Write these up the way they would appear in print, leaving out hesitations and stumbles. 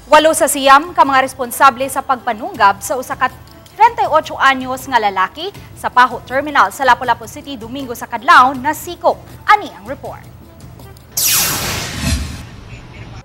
8 sa 9 ka mga responsable sa pagpanunggab sa usa ka 38 anyos nga lalaki sa Paho Terminal sa Lapu-Lapu City Domingo sa kadlawon nasikop. Ani ang report.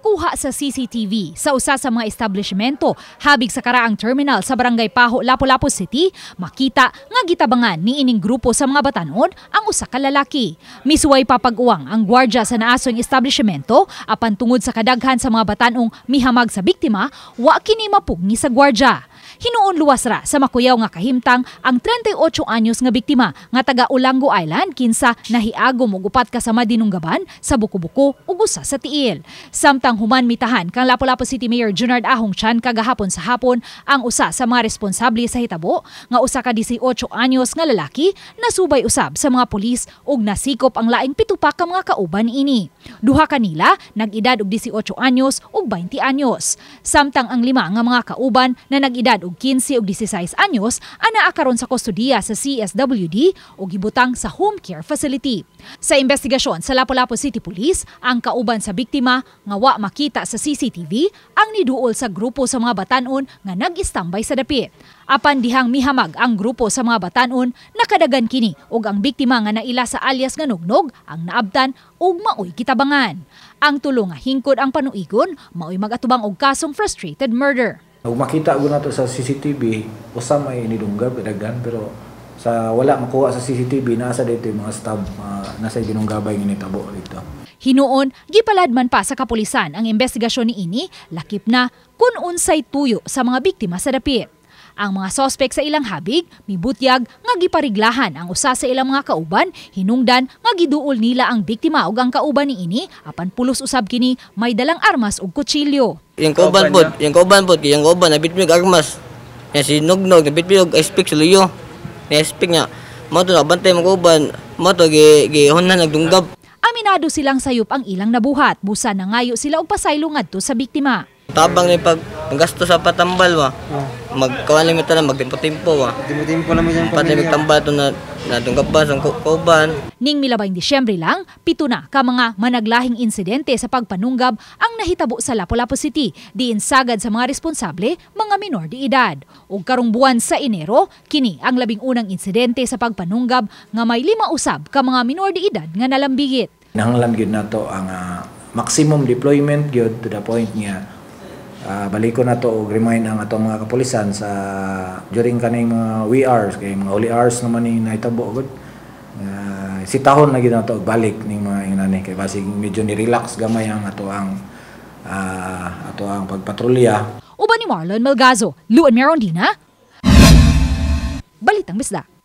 Kuha sa CCTV sa usa sa mga establishmento habig sa karaang terminal sa Barangay Paho, Lapu-Lapu City, makita nga gitabangan ni ining grupo sa mga batanon ang usa ka lalaki. Misuway papag-uwang ang gwardya sa naasong establishmento, apan tungod sa kadaghan sa mga batanong mihamag sa biktima, wa kini mapugni sa gwardya. Hinuon luwas ra sa makuyaw nga kahimtang ang 38 anyos nga biktima nga taga Olango Island, kinsa nahiagom og upat ka sama dinunggaban sa buko-buko ug usa sa tiil. Samtang human mitahan kang Lapu-Lapu City Mayor Junard Ahong Chan kagahapon sa hapon, ang usa sa mga responsable sa hitabo nga usa ka 18 anyos nga lalaki nasubay usab sa mga pulis ug nasikop ang laing 7 pa ka mga kauban ini. Duha kanila nag-edad og 18 anyos ug 20 anyos. Samtang ang 5 nga mga kauban na nag-edad og 15 ug 16 anyos anaa karon sa kustodiya sa CSWD ug gibutang sa home care facility. Sa investigasyon sa Lapu-Lapu City Police, ang kauban sa biktima nga wa makita sa CCTV ang niduol sa grupo sa mga batanon nga nag-istambay sa dapit. Apan dihang mihamag ang grupo sa mga batanon, nakadagan kini ug ang biktima nga naila sa alias nga Nugnog ang naabtan ug maoy kitabangan. Ang tulo nga hingkod ang panuigon maoy mag-atubang og kasong frustrated murder. Ug makita gud nato sa CCTV, usa may nidunggab daghan, pero sa wala makuha sa CCTV, nasa dito yung mga stab, nasa ginunggabay nga nitabo dito. Hinuon, gipaladman pa sa kapulisan ang investigasyon ni ini, lakip na kung unsay tuyo sa mga biktima sa dapit. Ang mga sospek sa ilang habig, mibutyag nga gipariglahan ang usa sa ilang mga kauban, hinungdan nga giduol nila ang biktima ug ang kauban ni ini, apan pulos usab kini may dalang armas ug kutsilyo. Yung kauban pod, yung kauban pod, yung kauban nabit mi armas. Yan si Nugnog, nabit mi og ice pick sa luyo. Ni ice pick niya. Mo to nabantay mo kauban, mo to gi gihunan nagdunggab. Aminado silang sayop ang ilang nabuhat, busa nangayo sila og pasaylo ngadto sa biktima. Tabang ni pag gasto sa patambal wa. Magkawan lang tanan, magtimpo-timpo wa. Timpo-timpo lang mo dyan. Pati magtambal to na nadunggab sa kauban. Ning milabang Disyembre lang, 7 na ka mga managlahing insidente sa pagpanunggab ang nahitabo sa Lapu-Lapu City, diin sagad sa mga responsable mga minor de edad. Ug karong buwan sa Enero, kini ang 11 insidente sa pagpanunggab nga may 5 usab ka mga minor de edad nga nalambigit. Nahanglan gyud nato ang maximum deployment gyud to the point nga baliko na to og remind ang atong mga kapulisan sa during kaning mga wee hours, kay mga holy hours naman ni nahitabo gud. Sitahon na gyud nato og balik ning mga inani kay basig medyo ni relax gamay ang ato ang pagpatrolya. Uban ni Marlon Melgazo, Luan Merondina, Balitang Bisdak.